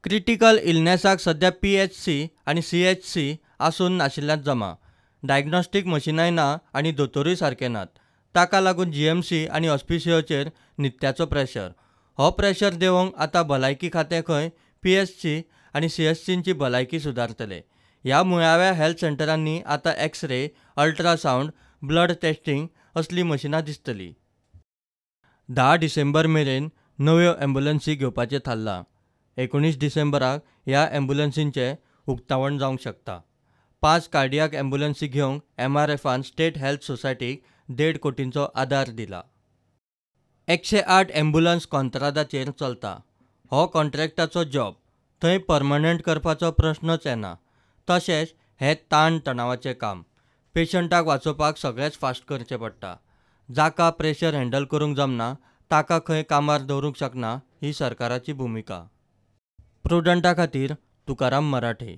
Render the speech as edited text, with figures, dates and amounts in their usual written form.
Critical इलनेसाक सध्या PHC आनी CHC आसून नाशिल्ल्यांत जमा. डायग्नोस्टीक मशिनांय ना आनी दोतोरूय सारके नात. ताका लागून जीएमसी आनी हॉस्पिसियोचेर नित्याचो प्रेशर. हो प्रेशर देंवोवंक आतां भलायकी खातें खंय पीएचसी आनी सीएचसींची भलायकी सुदारतले. ह्या मुळाव्या हेल्थ सेंटरांनी आतां एक्सरे, अल्ट्रासावंड, ब्लड टेस्टिंग असलीं मशिनां दिसतलीं. 10 डिसेंबर मेरेन नव्यो ॲम्ब्युलन्सी घेवपाचें थारलां. 19 डिसेंबराक ह्या ॲम्ब्युलन्सींचें उक्तावण जावंक शकता. 5 कार्डियाक ॲम्ब्युलन्सी घेवंक एमआरएफान स्टेट हेल्थ सोसायटीक 1.5 कोटींचो आदार दिला. 108 ॲम्ब्युलन्स कॉन्त्रादाचेर चलता. हो कॉन्ट्रॅक्टाचो जॉब, थंय परमनंट करपाचो प्रश्नच येना. तशेंच हें ताण तणावाचें काम. पेशंटाक वाचोवपाक सगळेंच फास्ट करचें पडटा. जाका प्रेशर हँडल करूंक जमना ताका खंय कामार दवरूंक शकना ही सरकाराची भुमिका. प्रुडंटा खातीर तुकाराम मराठे.